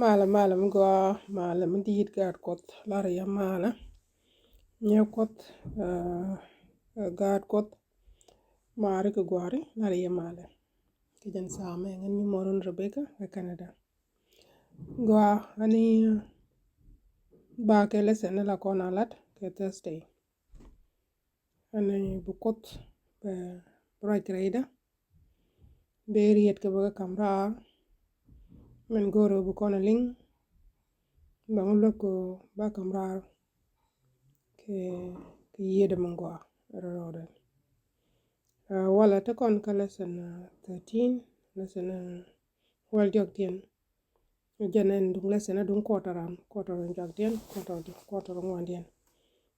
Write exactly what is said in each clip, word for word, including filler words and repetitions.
Malɛ, malɛ mi gɔaa, malɛ mi di̱i̱t, gaat Kuɔth lar yɛ malɛ. Nyɛ Kuɔth, eh, eh, gaat Kuɔth, mari kɛ guari lar yɛ malɛ. Kɛ jɛn samɛ ŋän nyi mɔrun Rebecca kɛ Canada. Gɔaa, ani, eh, ba kɛ lesson ni la kɔn a lat kɛ Thursday. Ani bi Kuoth bɛ ruac kɛ rɛydä. Bɛ riet kɛ bɛ kɛ kam raar. Min go̱o̱rɛ bi kɔn a liŋ. Bɛ ŋu luäk kɛ ba kam raar. Kɛ, kɛ yiëëdɛ min gɔaa rɔɔdɛ. Ah, walɛ te kɔn kä lesson, ah, thirteen, lesson, ah, wäl diɔkdiɛn. Jɛn ɛn duŋ lesson ɛ duŋ quarter an, quarter in jɔakdiɛn, quarter, quarter ŋuandiɛn.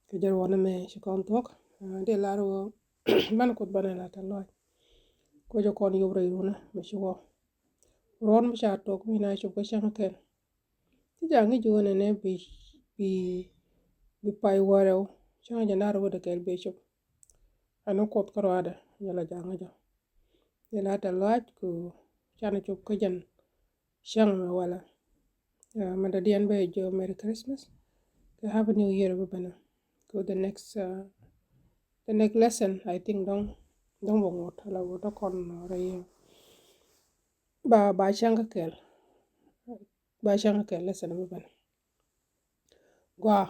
Kɛ jɛn wanɛ mɛ ci kɔn thuɔk, ah, dee lar wä, banɛ Kuoth banɛ la tɛ̈th lɔaac. Kuecɛ kɔn yop rɛy runä mɛ ci wä. Ruɔ̱n mi ca tok mi na cop kä cäŋ kɛl. Ti ja̱ ŋi̱c wä nɛnɛ bi, bi, bi pay wä rɛw. Cäŋ jɛ nar wä dee kɛl bi cop. Ɛn Kuoth kä ruaadɛ, jɛ la ja̱ ŋi̱c jɛ. Dee la tɛ̈th lɔaac ku canɛ cop kä jɛn cäŋ mɛ walɛ. Ah, mɛ dɔ̱diɛn bɛ jɛ Merry Christmas kɛ Happy New Year bi bɛnɛ. Ku the next, ah, the next lesson, I think, dɔ̱ŋ, dɔ̱ŋ bɛ ŋot ala wä dɔ̱ kɔn rɛy. Ba, ba cäŋ kä kɛl. Ba cäŋ kä kɛl lesson bi bɛnɛ. Gɔaa,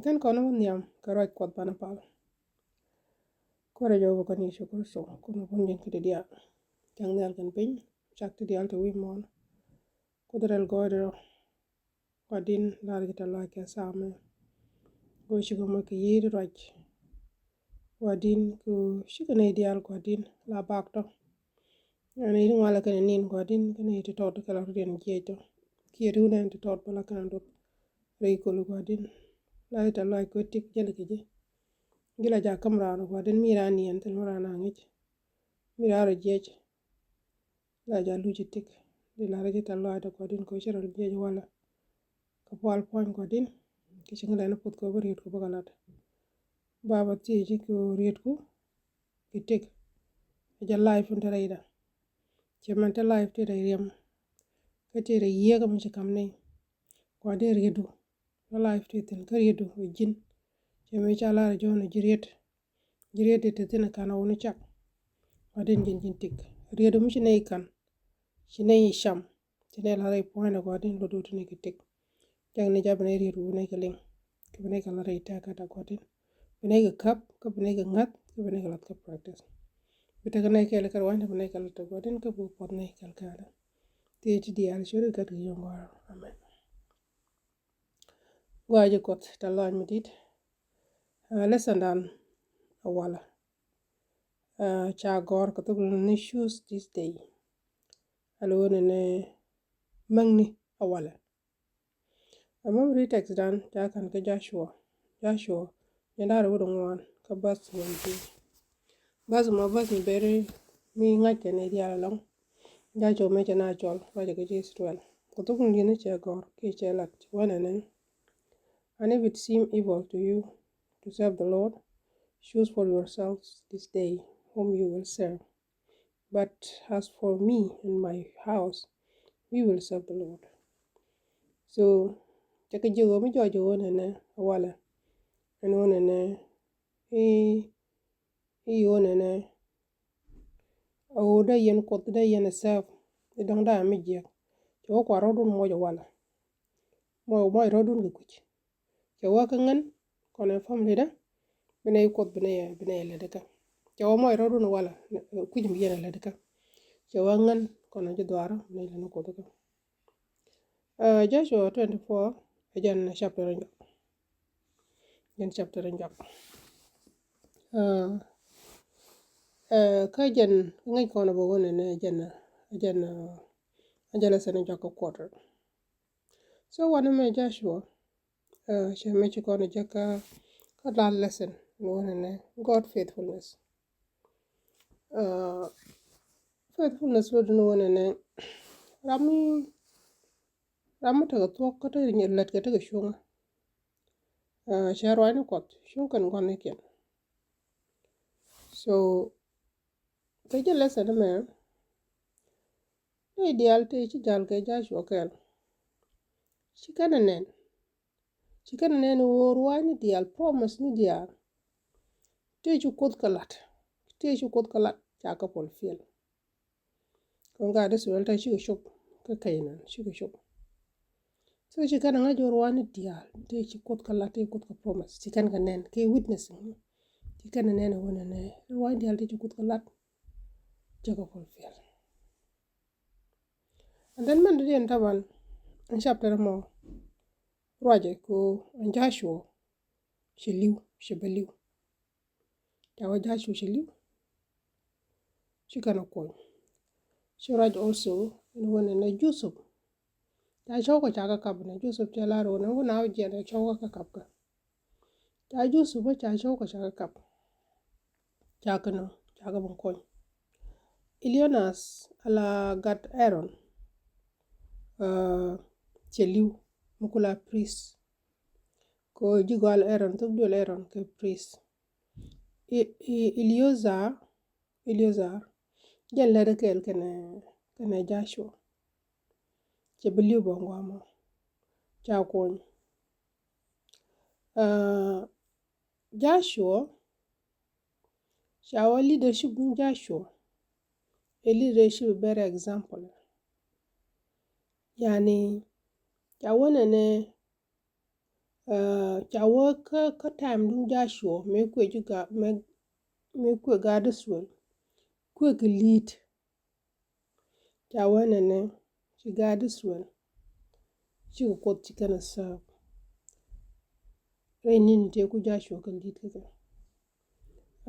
kɛn kɔn wä nhiam kɛ ruac Kuɔth banɛ pal. Kuäärɛ jɔw bä kɔn Yecu Kritho, kɔn bun jɛn kɛ ti diaal. Cak nhial kɛn piny, cak ti diaal ti wi̱i̱ muɔ̱ɔ̱n. Kuoth rɛl gɔɔydɛ rɔ. Gua̱di̱n, lar ji̱ tɛ̈th lɔaac kɛ samɛ. Go̱o̱r cikɛ mɔ kɛ yiëë ti ruac. Gua̱di̱n, ku cikɛ nɛy diaal Gua̱di̱n la bak tɔ. Nɛy ti ŋualɛ kɛnɛ ni̱n Gua̱di̱n, kɛnɛ ti tɔt kɛ la rut yɛn jiɛc tɔ. Kiɛ ti wunɛ ti tɔt bä la kɛnɛ duɔth. Rɛy kol Gua̱di̱n. La ji̱ tɛ̈th lɔaac kɛ tik jäl kɛ ji̱. Ji̱ la jakä mi raan Gua̱di̱n mi raan niɛn thil mi raan a ŋi̱c. Mi raan rɔ jiɛc. La ja̱ luc i̱ tik. Di la rɛc i̱ tɛ̈th lɔaacdɛ Gua̱di̱n kɛ ci rɔ jiɛc walɛ. Kɛ pual puɔ̱ny Gua̱di̱n. Kɛ ci ŋi̱lɛn i̱ puth kɛ bi riet kɛ bä kɛ lat. Baba thieci kɛ rietku. Kɛ tik. Ɛ jɛ life in te rɛydɛ. Cɛ mɛn te life te rɛy riɛm. Kä te rɛy yiëëkä mi ci kam ni. Gua̱di̱n rietdu. Kä life te thi̱n kä rietdu ɛ ji̱n. Cɛ mi ca lar ɛ jɔ̱ɔ̱n ɛ ji̱ riet. Ji̱ riet ti te thi̱n ɛ kan ɛ wuni cak. Gua̱di̱n ji̱n ji̱n tik. Rietdu mi ci nɛy kan. Ci nɛy cam. Ci nɛy la rɛy puɔ̱nydɛ Gua̱di̱n luɔtdu ti ni kɛ tik. Cak ni ca bi nɛy riet wuni kɛ liŋ. Kɛ bi nɛy kɛ la rɛy tɛkädɛ Gua̱di̱n. Bi nɛy kɛ käp, kä bi nɛy kɛ ŋäth, kä bi nɛy kɛ lath kä practice. Bi tekɛ nɛy kɛl kɛ ruanyni bi nɛy kɛ lath kɛ Gua̱di̱n kä bi puɔth nɛy kɛl kɛɛlɛ. Thiec ti diaal ci ri gat kɛ yio̱ŋ gɔ̱a̱r. Amen. Gɔaa ji̱ Kuɔth tɛ̈th lɔaac mi di̱i̱t. Ah, lesson dan a walɛ. Ah, ca gɔ̱r kɛ thok ni choose this day. Alo ni ni mäŋni a walɛ. Ɛ memory text dan ca ka̱n kä Joshua. Joshua, jɛn da̱r wut ŋuan kä verse twenty. Verse mɔ verse mi beri mi ŋa̱c kɛ nɛy diaal ɛlɔ̱ŋ. Joshua mëë cɛ na cɔl ruacɛ kɛ ji̱ Israel. Kɛ thok ni ni cɛ gɔ̱r kiɛ cɛ lat wanɛ ni. And if it seem evil to you to serve the Lord, choose for yourselves this day whom you will serve. But as for me and my house, we will serve the Lord. So, cɛ kɛ jiök ɣöö mi jɔɔc ɣöö nɛnɛ a walɛ. Ɛn ɣöö nɛnɛ i̱, i̱ ɣöö nɛnɛ a ɣöö dee yɛn Kuoth dee yɛn ɛ serve. I̱ dɔ̱ŋ da̱a̱ mi jiɛk. Cɛ wä kua rɔ̱dun muɔc a walɛ. Muɔc, muɔc rɔ̱dun kɛ kui̱c. Cɛ wä kä ŋän kɔnɛ family dä. Bi nɛy Kuoth bi nɛy, bi nɛy lät kä. Cɛ wä muɔc rɔ̱dun walɛ, kui̱c mi yɛn lät kä. Cɛ wä ŋän kɔnɛ ji̱ dhuaarä bi nɛy lät ni Kuoth kä. Ah, Joshua twenty-four, ɛ jɛn chapter in jɔk. Jɛn chapter in jɔk. Ah, ah, kä jɛn ŋäc kɔnɛ bä wä nɛnɛ jɛn, jɛn, ah, jɛn lesson in jɔk kä quarter. So wanɛ mɛ Joshua, ah, cɛ mɛ ci kɔn jɛ kä, kä last lesson ni wä nɛnɛ God faithfulness. Ah, faithfulness lot ni wä nɛnɛ ram mi, ram mi tekɛ thuɔ̱k kä tekɛ lät kɛ tekɛ cuŋä. Ah, cɛ ruacni Kuɔth cuŋ kɛn gua̱nikiɛn. So kɛ jɛ lesson mɛ, nɛy diaal tëë ci jal kɛ Joshua kɛɛl. Ci kɛn ɛ nɛn. Ci kɛn ɛ nɛn ɣöö ruaacni diaal, promise ni diaal tëë ci Kuoth kɛ lat, tëë ci Kuoth kɛ lat ca kɛ fulfill. Kɔn gaat Israel tëë cikɛ cop kä Canaan, cikɛ cop. So ci kɛn ɛ ŋa̱c ɣöö ruaacni diaal tëë ci Kuoth kɛ lat, tëë Kuoth kɛ promise, ci kɛn kɛ nɛn kɛ witnessing. Ci kɛn ɛ nɛn ɛ wä nɛnɛ ruaacni diaal tëë ci Kuoth kɛ lat, cɛ kɛ fulfill. And then mɛn dɔ̱diɛn taban in chapter mɔ, ruacɛ kɛ ɣöö ɛn Joshua cɛ li̱w, cɛ bɛ li̱w. Ca wä Joshua cɛ li̱w, ci kɛn ɛ kuɔny. Ci ruac also in wä nɛnɛ Joseph. Ca cɔw kɛ ca kɛ kap nɛ Joseph cɛ lar wä nɛ wä na wä jiɛn ɛ cɔw kɛ kap kɛ. Ca Joseph ca cɔw kɛ ca kɛ kap. Ca kɛ nɔ, ca kɛ bä kuɔny. Eleazar ala gat Aaron, uh, cɛ li̱w mi kula priest. Kɛ ɣöö ji̱ gɔal Aaron, thok duël Aaron kɛ priest. I, i, Eleazar, Eleazar jɛn lät kɛɛl kɛnɛ, kɛnɛ Joshua. Cɛ bi li̱w bä ŋuamɔ. Ca kuɔny. Uh, Joshua, ca wä leadership duŋ Joshua ɛ leadership very example. Yani ca wä nɛnɛ, uh, ca wä kä, kä time duŋ Joshua mëë kuɛ ji̱ gaat, mëë, mëë kuɛ gaat Israel, kuɛ kɛ lead. Ca wä nɛnɛ ci gaat Israel cikɛ Kuoth ci kɛn ɛ serve. Rɛy ni̱ni tëë ku Joshua kɛ lead kä kɛ,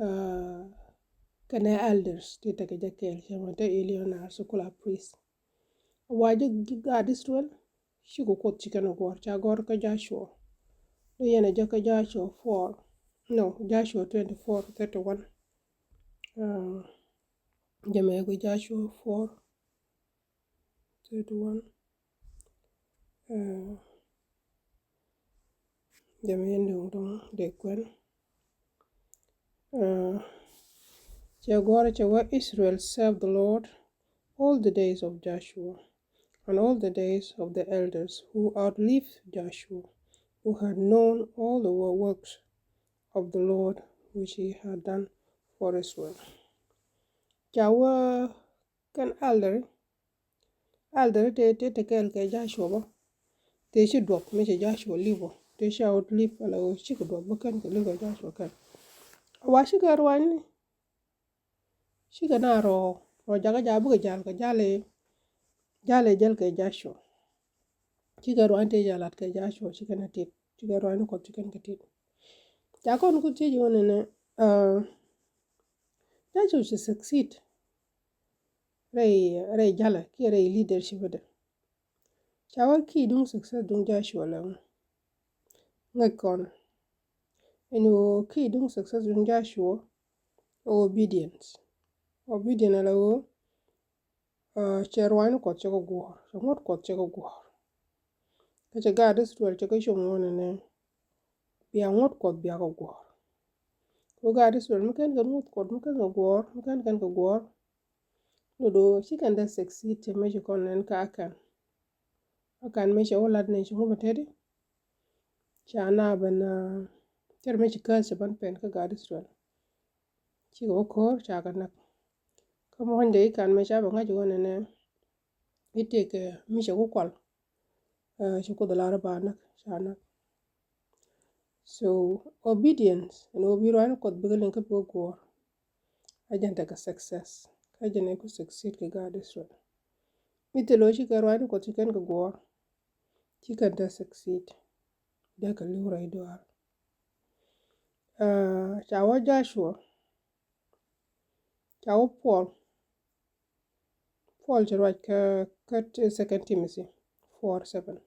uh, kɛnɛ elders tëë tekɛ jɛ kɛɛl cɛ mɔ te Eleazar ci kula priest. Wa ji̱, ji̱ gaat Israel cikɛ Kuoth ci kɛn ɛ guɔ̱ɔ̱r, ca gɔ̱r kä Joshua. Dee yɛn ɛ jɛ kä Joshua four, no, Joshua twenty-four thirty-one. Uh, Jɛ mɛ ku Joshua four thirty-one. Uh, jɛ mɛ yɛn duŋ duŋ dee kuɛn. Uh, cɛ gɔ̱r cɛ wä, Israel served the Lord all the days of Joshua and all the days of the elders who outlived Joshua, who had known all the wo-, works of the Lord which he had done for Israel. Ca wä kɛn elder, elder tëë, tëë te kɛɛl kɛ Joshua bä. Tëë ci duɔth mi cɛ Joshua li̱w bä. Tëë ci outlive ala ɣöö cikɛ duɔth bä kɛn kɛ li̱w kɛ Joshua kɛn. Wa cikɛ ruanyni, cikɛ na rɔ, rɔ jakä ja bikɛ jal kɛ jal i̱, jal i̱ jäl kɛ Joshua. Cikɛ ruany tëë jɛ lat kɛ Joshua, cikɛ na tit, cikɛ ruany ni Kuɔth cikɛn kɛ tit. Ca kɔn ku thiec wä nɛnɛ, uh, Joshua ci succeed rɛy, rɛy jalɛ kiɛ rɛy leadership dɛ. Ca wä key duŋ success duŋ Joshua lɛ ŋu. Ŋäc kɔn ɛn ɣöö key duŋ success duŋ Joshua ɛ obedience. Obedience ala ɣöö, uh, cɛ ruaacni Kuɔth cɛ kɛ guɔ̱ɔ̱r, cɛ ŋuɔ̱t Kuɔth cɛ kɛ guɔ̱ɔ̱r. Kä cɛ gaat Israel cɛ kɛ com ɣöö nɛnɛ bia ŋuɔ̱t Kuɔth bia kɛ guɔ̱ɔ̱r. Kɛ ɣöö gaat Israel mi kɛn kɛ ŋuɔ̱t Kuɔth, mi kɛn kɛ guɔ̱ɔ̱r, mi kɛn kɛn kɛ guɔ̱ɔ̱r. Do̱do̱ ci kɛn dee succeed cɛ mëë ci kɔn nɛn kä Akan. Akan mëë cɛ wä lat ni ci ŋu bɛ teti. Ca na ben, uh, cɛ rɛ mëë ci kääth cɛ ben pɛn kä gaat Israel. Cikɛ wä ko̱o̱r ca kɛ näk. Kä muɔ̱ny dee Akan mëë ca bɛ ŋa̱c wä nɛnɛ i̱ tëëkɛ mi cɛ ku kual, uh, ci Kuoth lar ba näk, ca näk. So obedience ɛn ɣöö bi ruaacni Kuɔth bikɛ liŋ kä bikɛ guɔ̱ɔ̱r. A jɛn tekɛ success. Kä jɛn ɛ ku succeed kɛ gaat Israel. Mi thil ɣöö cikɛ ruaacni Kuɔth ci kɛn kɛ guɔ̱ɔ̱r, ci kɛn te succeed. Dee kɛ li̱w rɛy duaar. Uh, ca wä Joshua, ca wä Paul. Paul cɛ ruac kä, kä Second Timothy four seven.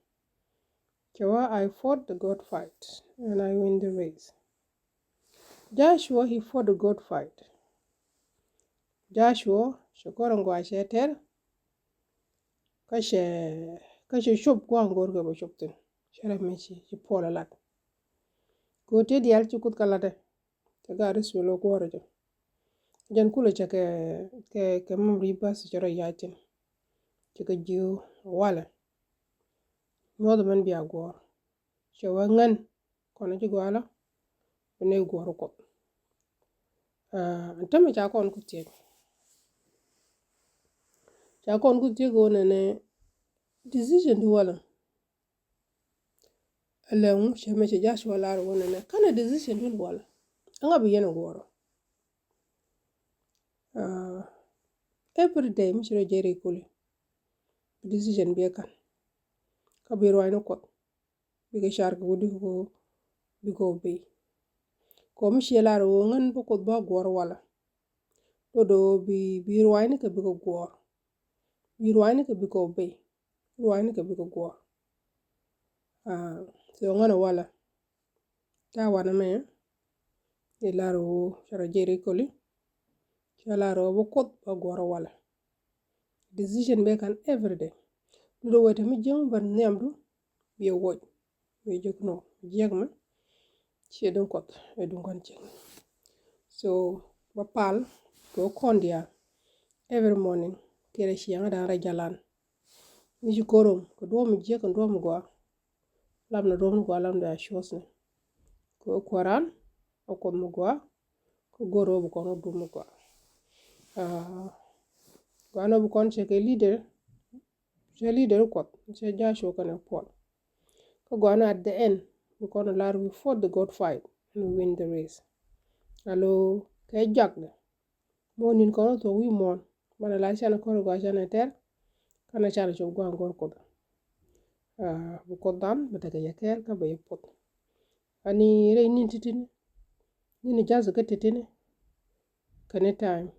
Cɛ wä, I fought the good fight and I win the race. Joshua, he fought the good fight. Joshua cɛ kɔr in gɔaa cɛ tɛr. Kä cɛ, kä cɛ cop gua̱a̱ŋ go̱o̱r kɛ bɛ cop thi̱n. Cɛ rɛ mi ci, ci Paul a lat. Kɛ ɣöö tëë diaal ci Kuoth kɛ latdɛ. Cɛ gaat Israel wä guɔ̱ɔ̱rä jɛ. Jɛn kulɛ cɛ kɛ, kɛ, kɛ memory verse cɛ rɔ yac thi̱n. Cɛ kɛ ji̱ walɛ. nyuɔth mɛn bia guɔ̱ɔ̱r. Cɛ wee ŋän kɔn ci gɔaa lɔ bi nɛy guɔ̱ɔ̱r Kuɔth. Ɛn tämɛ ca kɔn ku thiec, ca kɔn ku thiec ɣöö nɛnɛ decision di walɛ. Ɛlɛ ŋu cɛ mɛ cɛ Joshua lar ɣöö nɛnɛ kɛnɛ decision dun walɛ, ɛŋa bi yɛn ɛ guɔ̱ɔ̱r? Every day mi ci rɔ jɛ rɛy koli bi decision bi ɛ kan kä bi ruacni Kuɔth bikɛ car kɛ wut di kɛ bikɛ obey. Kɔ mi ciɛ lar ɣöö ŋän bä Kuoth bä guɔ̱ɔ̱r walɛ. Dodo bi, bi ruacni kɛ bikɛ guɔ̱ɔ̱r. Bi ruacni kɛ bikɛ obey. Ruacni kɛ bikɛ guɔ̱ɔ̱r. So ŋän walɛ. Ca wanɛ mɛ ilar ɣöö cɛ rɔ jɛ rɛy koli. Cɛ lar ɣöö bä Kuoth bä guɔ̱ɔ̱r walɛ. Decision bɛ kan every day. Dodo wetɛ mi jiäk mi bär nhiamdu biɛ woc. Biɛ jiäk nɔ jiäk mɛ. Ciɛ duŋ Kuɔth ɛ duŋ kan ciek. So bä pal kɛ kɔn diaal every morning. Kɛ rɛ ciaŋ dan rɛ jalan. Mi ci korom kɛ duɔm mi jiäk kɛ duɔm mi gɔaa. Lam na duɔm mi gɔaa lam dɛ a cuɔth ni. Kɛ kuaran ɛ Kuɔth mi gɔaa. Kɛ go̱r ɛ bi kɔn ɛ duɔm mi gɔaa. Gɔaa nɔ bi kɔn cɛ kɛ leader. Cɛ leader Kuɔth cɛ Joshua kɛnɛ Paul. Kä gɔaa nɔ at the end bi kɔn ɛ lar we fought the good fight and we win the race. Alo kɛ jak dɛ. Mɔ nin kɔn thuɔk wi̱i̱ muɔ̱ɔ̱n banɛ la canɛ kɔr gɔaa canɛ tɛr. Kanɛ canɛ cop gua̱a̱ŋ gɔr Kuoth. Bi Kuoth dhan bɛ tekɛ yɛ kɛɛl kä bɛ yɛ puɔth. Ani rɛy nin ti̱ti̱ni nin ja̱th kä ti̱ti̱ni. Kɛn i̱ time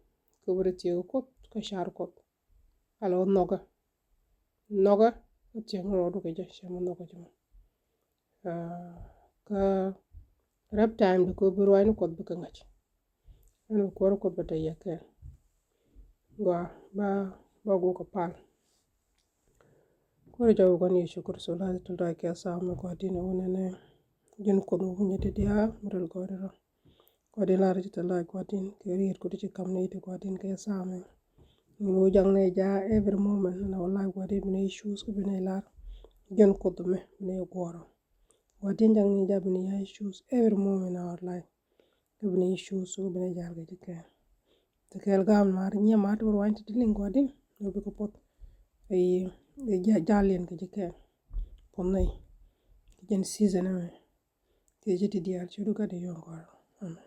kɛ bi rɛ thiek Kuoth kä car Kuoth. Ala wä nhɔkä nhɔkä kä thiek ni rɔɔdu kɛ jɛ cɛ mɛ nhɔkä cɛ mɛ. Kä rɛp time di kɛ bi ruacni Kuɔth bikɛ ŋa̱c. Ɛn bi kuäär Kuoth bɛ te yɛ kɛɛl. Gɔaa ba ba guk kɛ pal. Kuäär jɔw kɔn Yecu Kritho la ti lɔc kɛ thaak mɛ Gua̱di̱n ɛ wunɛ nɛ. Ji̱n Kuoth mi wunɛ ti diaal mi rɛl gɔɔydɛ rɔ. Gua̱di̱n lar ci te lɔc Gua̱di̱n kɛ riet Kuoth ci kam ni ti Gua̱di̱n kɛ thaak mɛ. Ni wä jak nɛ ja every moment na wä lɔc Gua̱di̱n bi nɛ choose kä bi nɛ lar. Ji̱n Kuoth mɛ bi nɛ guɔrɔ. Gua̱di̱n jak nɛ ja bi nɛ ya choose every moment na wä lɔc. Kä bi nɛ choose kä bi nɛ jal kɛ ji̱ kɛɛl. Ti kɛɛl gam mar nyɛ mar ti bi ruany ti ti liŋ Gua̱di̱n. Kä bi kɛ puɔth. Ɛ jal yɛn kɛ ji̱ kɛɛl. Puɔth nɛ. Kɛ jɛn season ɛmɛ. Kɛ ji̱ ti diaal ci du gat di yɔn gɔɔrɔ. Amen.